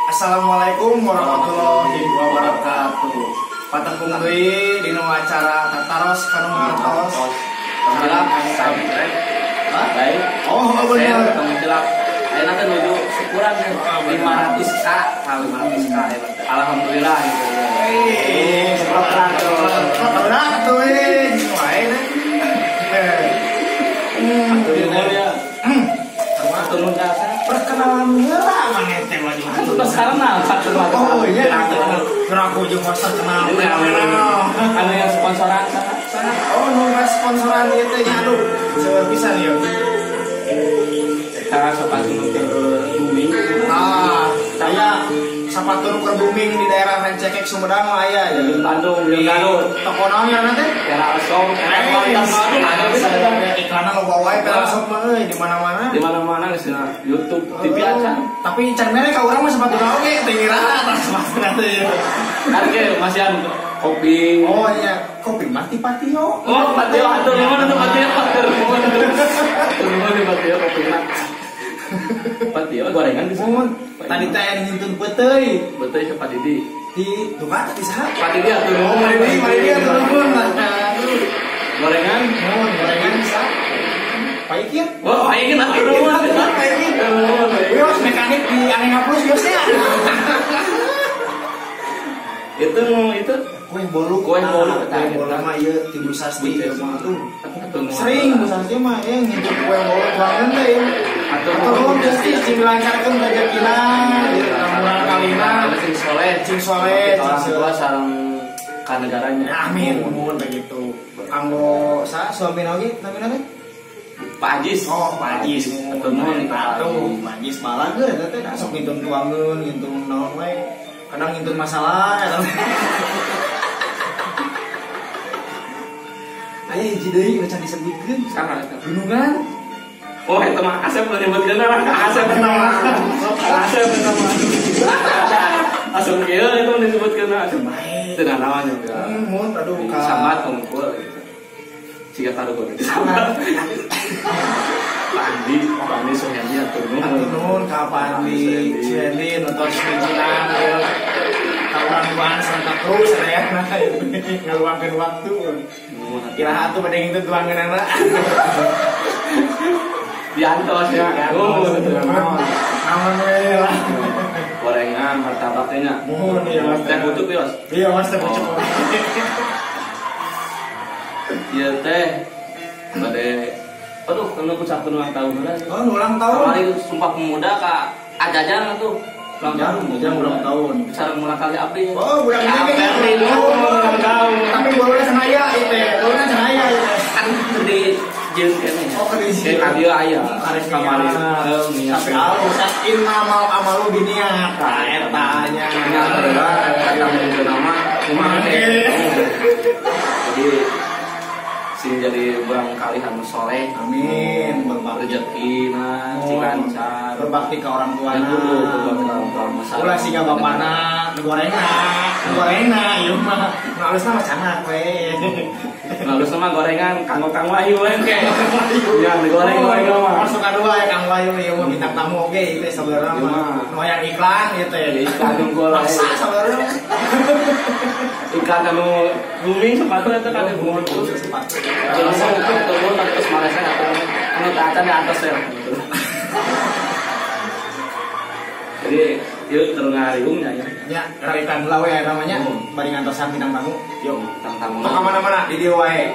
Assalamualaikum warahmatullahi wabarakatuh. Patepung deui dina acara Tataros kanu ngatos. Subscribe. Baik. Oh, bener. Tong ayeuna teh nuju syukuran 500k, 500k. Alhamdulillah gitu. Hei, berat tuh, wae deh. Perkenalan heula maneh teh mah. Terus karena oh iya, aku jeung masa kenal. Anu yang sponsoran sana. Oh, nu sponsoran ieu teh nya aduh, seueur pisan ieu. Eta sepatu nu keur booming. Ah, saya sepatu nu keur booming di daerah Rancaekek Sumedang mah aya ya. Di Bandung, di Garut. Toko naon ngaranna teh? Pera Shop. Iklanna loba wae Pera Shop mah euy di mana-mana. Di mana-mana geus dina YouTube, TV acan. Tapi can mere ka urang mah sepatu oge teu ngira tah sepatuna teh. Kan ge masih anu kopi. Oh iya, kopi mah ti Patio. Oh, Patio atuh nuhun atuh Patio. Nuhun Patio kopina. Patio gorengan bisa. Tadi teh aya ngintun peuteuy. Peuteuy ke Pak Didi. Di tukang teh saha? Pak Didi atuh nuhun. Oh, Pak Didi atuh nuhun. Gorengan, nuhun gorengan bisa. Pak Ikin. Oh, Pak Ikin atuh nuhun. Pak Ikin. Wios mekanik di Aneh Plus geus nya. Itu kue bolu, kue bolu, kue bolu mah ieu ti Bu Sasti ieu mah aduh. Sering Bu Sasti mah ye ngintun kue bolu tuangan teh ieu. Atur nuhun Gusti sing dilancarkeun rejekina, murang kalina, sing soleh, sing soleh, sing tua sareng ka negaranya. Amin, nuhun begitu. Kanggo sa suamina oge namina teh? Pak Ajis. Oh, Pak Ajis. Atur nuhun atuh, Pak Ajis balageun eta teh sok ngintun tuangeun, ngintun naon wae. Kadang ngintun masalah eta. Aya hiji deui nu can disebutkeun. Saha eta? Gunungan. Oh, eta mah Asep nu nyebutkeun lah. Asep eta mah. Asep eta mah. Asup kieu eta nu disebutkeun Asep. Teu naon juga. Mun aduh ka sambat unggul gitu. Siga karuhun disambat. Pak Andi, Pak Andi Suhendi atur nuhun. Atur nuhun ka Pak Andi Suhendi nu tos mijinan ieu. Ka urang duaan Santa Cruz sadayana ngaluangkeun waktu. Iraha atuh bade ngintun tuangeunana. Diantos ya. Oh, naon we lah. Gorengan martabak teh nya. Muhun ieu Mas. Teh pucuk Yos. Iya Mas teh pucuk. Ieu teh bade aduh kena ucapkeun ulang tahun heula. Oh, ulang tahun. Kamari Sumpah Pemuda ka Ajajang atuh. Ulang tahun, Ajajang ulang tahun. Sareng murang kali abdi. Oh, budak ini ulang tahun. Tapi bolehna cenaya ieu teh. Bolehna cenaya ieu teh. Kan di jeung keneh. Oh, ke di sieun. Ka dieu aya. Kamari. Tapi alus innamal amalu binniyat. Tah eta nya. Nya heula eta mun nama kumaha teh. Jadi sing jadi urang kali anu soleh. Amin. Berbakti rezekina, cing lancar. Berbakti ke orang tuana. Berbakti ke orang tua. Ulah siga bapana, gorengna, gorengna ieu mah. Nu alusna mah canak we. Nu alusna mah gorengan kanggo Kang Wahyu we engke. Ya digoreng-goreng mah. Masuk kadua ya Kang Wahyu ieu mah bintang tamu oge ieu teh sabenerna mah. Nu hayang iklan ieu teh. Iklan unggul wae. Maksa sabenerna. Iklan anu booming sepatu eta kan booming sepatu. Langsung turun terus Malaysia atau anu teh acan di atas ya. Jadi ieu terus ngariungnya ya. Ya, karitan heula we namanya bari ngantosan bintang tamu. Yo, bintang tamu. Tong ka mana-mana di dieu wae.